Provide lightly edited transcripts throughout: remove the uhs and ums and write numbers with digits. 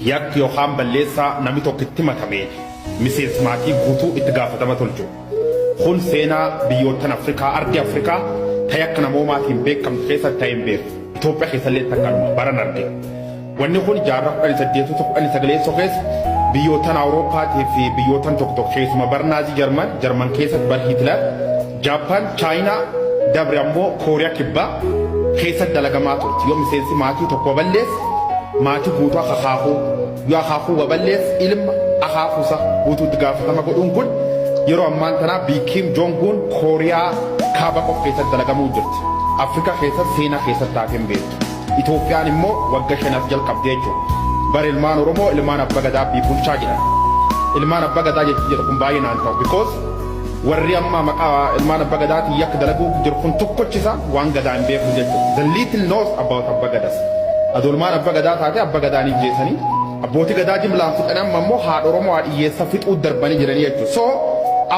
Yakki yookaan balleessaa namni tokko itti himatameen miseensa maatii guutuu itti gaafatama tolchu. Kun seenaa biyyoottan Afrikaa, ardii Afrikaa ta yakka namoomaatiin beekamtu keessatti ta'ee hin beeku. Itoophiyaa keessallee akkanuma baran arge. Wanni kun jaarraa 18 19 keessa biyyoottan Awurooppaatii fi biyyoottan tokko tokko keessuma bar Naazii Jarman, Jarman keessatti bar Hitler, Jaappaan, Chaayinaa, dabre ammoo Kooriyaa Kibbaa keessatti dalagamaa turte. Yoo miseensi maatii tokko balleesse maatii guutuu akaakuu, yoo akaakuu balleesse ilma akaakuu isaa guutuu itti gaafatama godhuun kun yeroo ammaan tanaa biyyi Kim Jong Un Kooriyaa Kaaba qofa keessatti dalagamuu jirti. Afrikaa keessatti seenaa keessatti taatee hin beektu. Itoophiyaan immoo wagga shanas jalqabdee jechuudha. Bar ilmaan Oromoo ilmaan abba gadaa bii bulchaa jedhan. Ilmaan abba gadaa jechi jedhu kun baay'ee naan ta'u because warri amma maqaa ilmaan abba gadaatiin yakka dalaguu jiru kun tokkochisa waan gadaa hin beeku jechuudha. The little knows about abba gadas. Adoo ilmaan abba gadaa taate abba gadaa ni jeesanii abbootii gadaa jimlaan fixan amma immoo haadha Oromoo haadha hiyyeessa fixuu darbanii jiranii jechuudha. So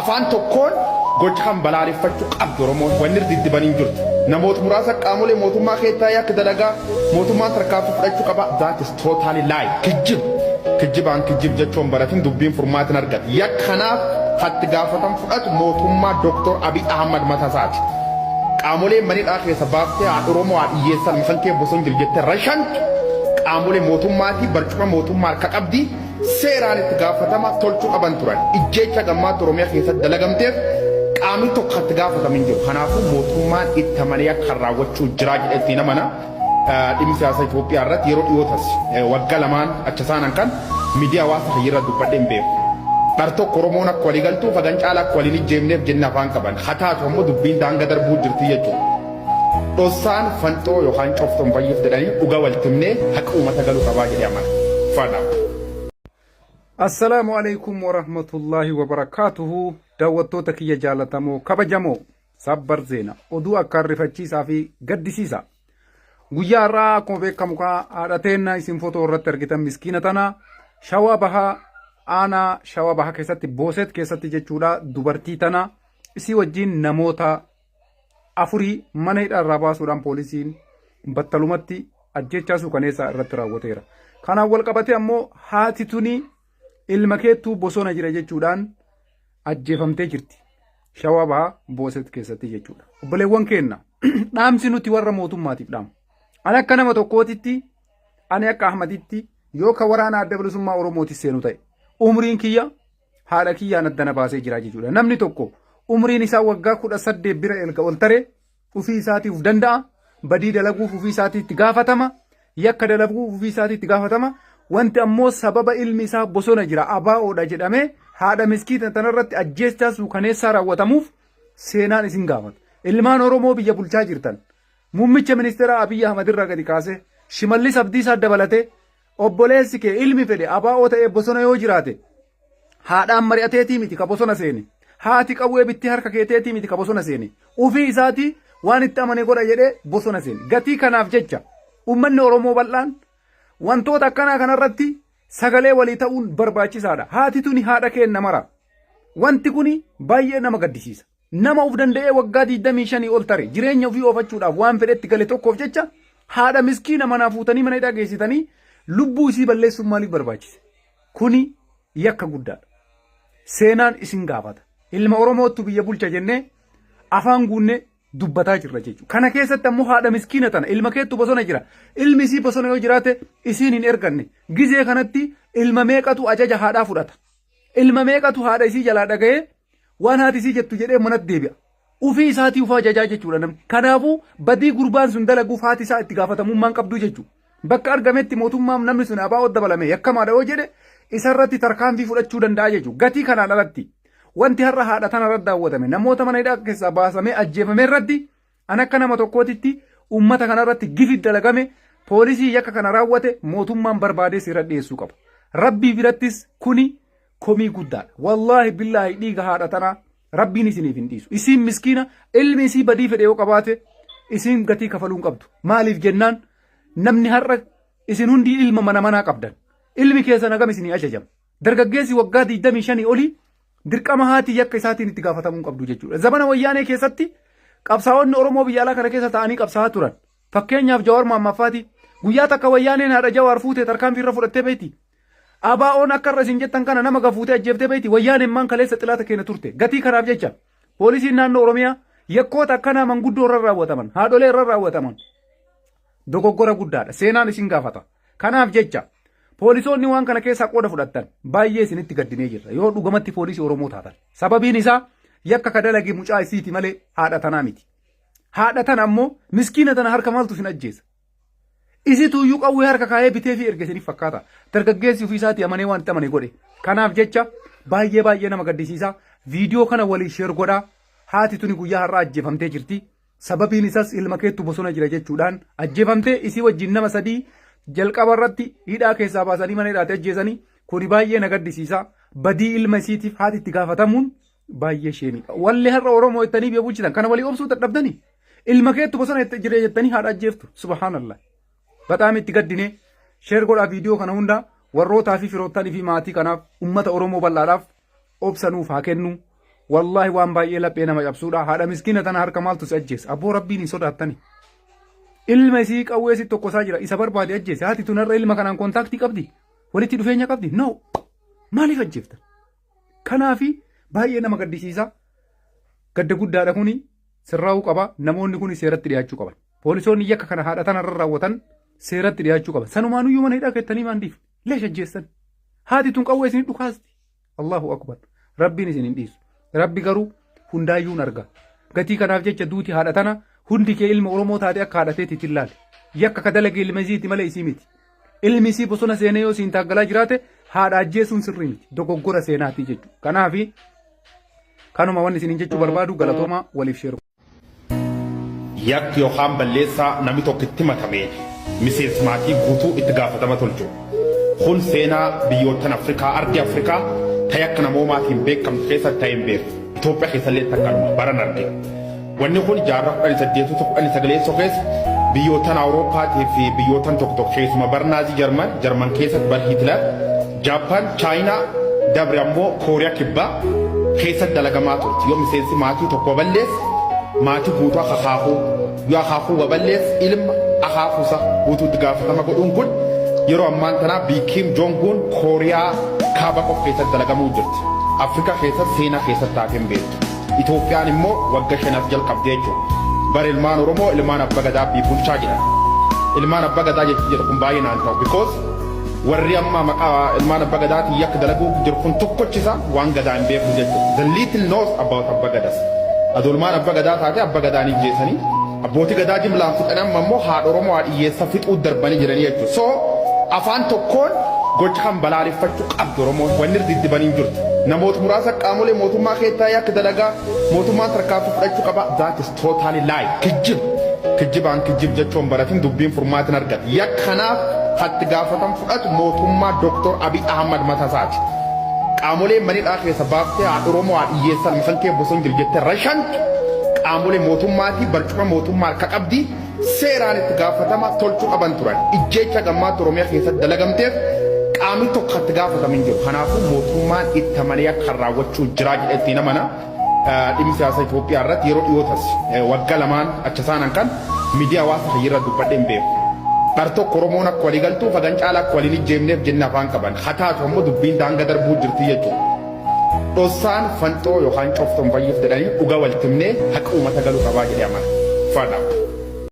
afaan tokkoon gocha kan balaaleffachuu qabdu Oromoon wanni diddibanii hin jirtu. Namoota muraasa qaamolee mootummaa keessaa yakka dalagaa mootummaan tarkaanfii fudhachuu qaba. That is totally lie. Kijjib. Kijjibaan kijjib jechuun baratin dubbiin furmaatin argata. Yakka kanaaf hatti gaafatam fudhatu mootummaa Dr. Abiy Ahmad matasaati. Qaamolee manidhaa keessa baaftee haadha Oromoo haadha hiyyeessaa ilma kee bosona jiru jettee rashantu qaamolee mootummaatii barcuma mootummaa harka qabdi seeraan itti gaafatama tolchuu qaban turan. Ijjeecha gammaatti Oromiyaa keessatti dalagamteef qaamni tokko itti gaafatamu hin jiru. Kanaafuu mootummaan itti amanee akka raawwachuu jiraa jedhee ittiin amana. Dhimmi siyaasa Itoophiyaa irratti yeroo dhiyootas waggaa lamaan acha saanan kan miidiyaa hawaasa fayyirra dubbadhee hin beeku. Dhar tokko Oromoon akka walii galtuuf hagan caala akka waliin ijjeemneef jenne afaan qaban. Haa taatu ammoo dubbiin daanga darbuu jirti jechuudha. Dhossaan fanxoo yookaan coftoon fayyuuf jedhanii dhuga waltimnee haqa uummata galuu qabaa jedhee amana. Fadha. Assalaamu alaikum warahmatullaahi wabarakaatuhu. Daawwattoota kiyya jaalatamoo kabajamoo, sabbar zeena oduu akkaan rifachiisaa fi gaddisiisa. Guyyaa har'aa akkuma beekamu kaa haadha teenna isin footoo irratti argitan miskiina tana Shawaa Bahaa, aanaa Shawaa Bahaa keessatti, Booset keessatti jechuudha, dubartii tana isii wajjin namoota afurii mana hidhaa irraa baasuudhaan poolisiin battalumatti ajjeechaa suukaneessaa irratti raawwateera. Kanaan wal qabatee ammoo haati tuni ilma keettuu bosona jira jechuudhaan ajjeefamtee jirti. Shawaa Bahaa Booset keessatti jechuudha. Obboleewwan keenna, dhaamsi nuti warra mootummaatiif dhaamu. Ani akka nama tokkootitti, ani akka Ahmaditti, yoo ka waraana Adda Bilisummaa Oromootis seenu ta'e umriin kiyya haadha kiyyaan addana baasee jira jechuudha. Namni tokko umriin isaa waggaa 18 bira erga ol tare ufii isaatii uf danda'a, badii dalaguuf ufii isaatii itti gaafatama, yakka dalaguuf ufii isaatii itti gaafatama. Wanti ammoo sababa ilmi isaa bosona jira abaa'oodha jedhamee haadha miskiina tanarratti ajjeechaa suukaneessaa raawwatamuuf seenaan isin gaafata. Ilmaan Oromoo biyya bulchaa jirtan, muummicha ministeeraa Abiyyi Ahmad irraa gadi kaasee Shimallis Abdiisaa dabalatee, obboleessi kee ilmi fedhe abaa'oo ta'ee bosona yoo jiraate haadhaan mari'ateetii miti ka bosona seene. Haati qawwee bittee harka keeteetii miti ka bosona seene. Ufii isaatii waan itti amane godha jedhee bosona seene. Gatii kanaaf jecha uummanni Oromoo bal'aan wantoota akkanaa kanarratti sagalee walii ta'uun barbaachisaadha. Haati tuni haadha keenna mara. Wanti kuni baay'ee nama gaddisiisa. Nama of danda'ee waggaa 25 ol tare jireenya ofii oofachuudhaaf waan fedhetti gale tokkoof jecha haadha miskiina manaa fuutanii mana hidhaa geessitanii lubbuu isii balleessuun maaliif barbaachise? Kuni yakka guddaadha. Seenaan isin gaafata. Ilma Oromoottu biyya bulcha jennee afaan guunnee dubbataa jirra jechuudha. Kana keessatti ammoo haadha miskiina tana ilma keettu bosona jira. Ilmi isii bosona yoo jiraate isiin hin erganne. Gizee kanatti ilma meeqatu ajaja haadhaa fudhata? Ilma meeqatu haadha isii jalaa dhaga'ee waan haati isii jettu jedhee manatti deebi'a? Ufii isaatii ufaa ajajaa jechuudha namni. Kanaafuu badii gurbaan sun dalaguuf haati isaa itti gaafatamummaan qabdu jechuudha. Bakka argametti mootummaan namni sun abaa'oo dabalame yakkamaadha yoo jedhe isarratti tarkaanfii fudhachuu danda'a jechuudha. Gatii kanaan alatti wanti har'a haadha tana irratti daawwatame namoota mana hidhaa keessaa baasamee ajjeefame irratti an akka nama tokkootitti uummata kana irratti gifi dalagame poolisii yakka kana raawwate mootummaan barbaadee seera dhiyeessuu qaba. Rabbii birattis kuni komii guddaadha. Wallaahi billaahi dhiiga haadha tanaa Rabbiin isiniif hin dhiisu. Isiin miskiina, ilmi isii badii fedhe yoo qabaate isiin gatii kafaluu hin qabdu. Maaliif jennaan namni har'a isin hundi ilma mana manaa qabdan. Ilmi keessan hagam isinii ajajama? Dargaggeessi waggaa 25 olii dirqama haati yakka isaatiin itti gaafatamuu hin qabdu jechuudha. Zamana Wayyaanee keessatti qabsaa'onni Oromoo biyya alaa kana keessa ta'anii qabsaa'aa turan. Fakkeenyaaf Jawaar Mohaammadfaati. Guyyaa takka Wayyaaneen haadha Jawaar fuutee tarkaanfii irra fudhattee beekti. ABO'n akka irra isin jettan kana nama gafuutee ajjeeftee beekti. Wayyaan immaan kaleessa xilaata keenya turte. Gatii kanaaf jecha poolisiin naannoo Oromiyaa yakkoota akkanaa manguddoo irra raawwataman, haadholee irra raawwataman dogoggora guddaadha. Seenaan isin gaafata. Kanaaf jecha poolisoonni waan kana keessaa qooda fudhattan baay'ee isinitti gaddinee jirra. Yoo dhugamatti poolisii Oromoo taatan. Sababiin isaa yakka ka dalage mucaa isiiti malee haadha tanaa miti. Haadha tana ammoo miskiina tana harka maaltu isin ajjeesa? Isitu iyyuu qawwee harka kaayee bitee fi erga isiniif fakkaata. Dargaggeessi ofii isaatii amanee waan itti amane godhe. Kanaaf jecha baay'ee baay'ee nama gaddisiisa. Viidiyoo kana walii share godhaa. Haati tuni guyyaa har'aa ajjeefamtee jirti. Sababiin isaas ilma keettu bosona jira jechuudhaan ajjeefamtee isii wajjin nama sadii jalqaba irratti hidhaa keessaa baasanii mana hidhaatti ajjeesanii kuni baay'ee na gaddisiisa. Badii ilma isiitiif haati itti gaafatamuun baay'ee sheemidha. Walli har'a Oromoo jettanii biyya bulchitan kana walii obsuu dadhabdanii ilma keettu bosona jira jettanii haadha ajjeeftu. Subhaanallah. Bataam itti gaddine share godhaa viidiyoo kana hunda warrootaa fi firoottanii fi maatii kanaaf ummata Oromoo bal'aadhaaf obsa nuuf haa kennu. Wallaahi waan baay'ee laphee nama cabsuudha. Haadha miskiina tana harka maaltu si ajjeesa? Abboo rabbiin hin sodaattani. Ilma isii qawwee si tokkosaa jira. Isa barbaade ajjeese. Haati tun har'a ilma kanaan kontaaktii qabdi? Walitti dhufeenya qabdi? No. Maaliif ajjeeftan? Kanaafi baay'ee nama gaddisiisa. Gadda guddaadha kuni sirraa'uu qaba. Namoonni kuni seeratti dhiyaachuu qaban. Poolisoonni yakka kana haadha tanarra raawwatan seeratti dhiyaachuu qaban. Sanumaanuyyuu mana hidhaa keettanii maan dhiifne? Leesh ajjeessan. Haati tun qawwee isin dhukaasti. Allahu akbar. Rabbiin isin hin dhiisu. Rabbi garuu hundaayyuu hin arga. Gatii kanaaf jecha duuti haadha tana hundi kee ilma Oromoo taate akka haadha teetiitti ilaali. Yakka ka dalage ilma isiiti malee isii miti. Ilmi isii bosona seenee yoo siin taaggalaa jiraate haadha ajjeesuun sirrii miti. Dogoggora seenaatii jechuudha. Kanaafi kanuma wanni isiniin jechuu barbaadu galatoomaa waliif share. Yakki yookaan balleessaa namni tokko itti matameen miseensa maatii guutuu itti gaafatama tolchu. Kun seenaa biyyoottan Afrikaa, ardii Afrikaa ta yakka namoomaatiin beekamtu keessatti ta'ee hin beeku. Itoophiyaa keessallee takkanuma baran arge. Wanni kun jaarraa 18 19 keessa biyyoottan Awurooppaatii fi biyyoottan tokko tokko keessuma bar Naazii Jarman, Jarman keessatti bar Hitler, Jaappaan, Chaayinaa, dabre ammoo Kooriyaa Kibbaa keessatti dalagamaa turte. Yoo miseensi maatii tokko balleesse maatii guutuu akaakuu, yoo akaakuu balleesse ilma akaakuu isaa guutuutti gaafatama godhuun kun yeroo ammaan tanaa biyyi Kim Jong Un Kooriyaa Kaaba qofa keessatti dalagamuu jirti. Afrikaa keessatti seenaa keessatti taatee hin beektu. Itoophiyaan immoo wagga shanaaf jalqabdee jechuudha. Bara ilmaan Oromoo ilmaan Abba Gadaa biyya bulchaa jiran. Ilmaan Abba Gadaa jechuun jedhu kun baay'ee naan ta'u because warri amma maqaa ilmaan Abba Gadaatiin yakka dalaguu jiru kun tokkochisa waan Gadaa hin beeku jechuudha. The little knows about Abba Gadas. Adoo ilmaan Abba Gadaa taate Abba Gadaa ni jeesanii abbootii Gadaa jimlaan fixan amma immoo haadha Oromoo haadha hiyyeessa fixuu darbanii jiranii jechuudha. So afaan tokkoon gocha kan balaaleffachuu qabdu Oromoon wanni diddibanii hin jirtu. Namoota muraasa qaamolee mootummaa keessaa yakka dalagaa mootummaan tarkaanfii fudhachuu qaba. That is totally lie. Kijjib. Kijjibaan kijjib jechuun baratin dubbiin furmaatin argata. Yakka kanaaf hatti gaafatan fudhatu mootummaa Dr. Abiy Ahmad matasaati. Qaamolee manidhaa keessa baaftee haadha Oromoo haadha hiyyeessaa ilma kan kee bosona jiru jettee rashantu qaamolee mootummaatii barcuma mootummaa harka qabdi seeraan itti gaafatama tolchuu qaban turan. Ijjeecha gammaatti Oromiyaa keessatti dalagamteef qaamni tokko itti gaafatamu hin jiru. Kanaafuu mootummaan itti amanee akka raawwachuu jiraa jedhee ittiin amana. Dhimmi siyaasa Itoophiyaa irratti yeroo dhiyootas waggaa lamaan acha saanan kan miidiyaa hawaasa fayyirra dubbadhee hin beeku. Bar tokko Oromoon akka walii galtuuf hagan caalaa akka waliin ijjeemneef jenne afaan qaban. Haa taatu ammoo dubbiin daanga darbuu jirti jechuudha. Dhossaan fanxoo yookaan coftoon fayyuuf jedhanii dhugaa waltimnee haqa uummata galuu qabaa jedhee amana. Fadhaa.